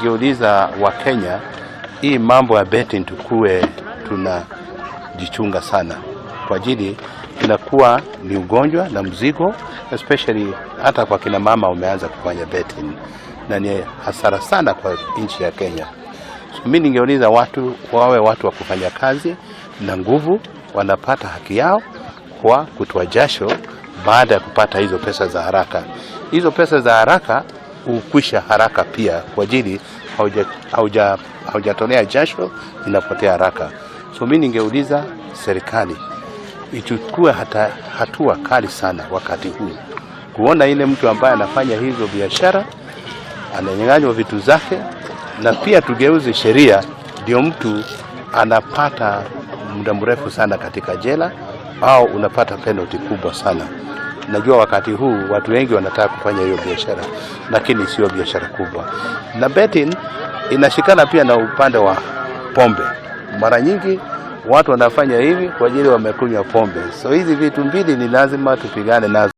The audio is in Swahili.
Ningeuliza Wakenya, hii mambo ya betting tukue tunajichunga sana, kwa ajili inakuwa ni ugonjwa na mzigo, especially hata kwa kina mama wameanza kufanya betting, na ni hasara sana kwa nchi ya Kenya. So, mi ningeuliza watu wawe watu wa kufanya kazi na nguvu, wanapata haki yao kwa kutoa jasho baada ya kupata hizo pesa za haraka. Hizo pesa za haraka hukwisha haraka pia, kwa ajili haujatolea jasho, inapotea haraka. So mi ningeuliza serikali ichukue hata hatua kali sana wakati huu, kuona ile mtu ambaye anafanya hizo biashara ananyang'anywa vitu zake, na pia tugeuze sheria, ndio mtu anapata muda mrefu sana katika jela au unapata penalty kubwa sana. Najua wakati huu watu wengi wanataka kufanya hiyo biashara, lakini sio biashara kubwa. Na betting inashikana pia na upande wa pombe. Mara nyingi watu wanafanya hivi kwa ajili wamekunywa pombe, so hizi vitu mbili ni lazima tupigane nazo.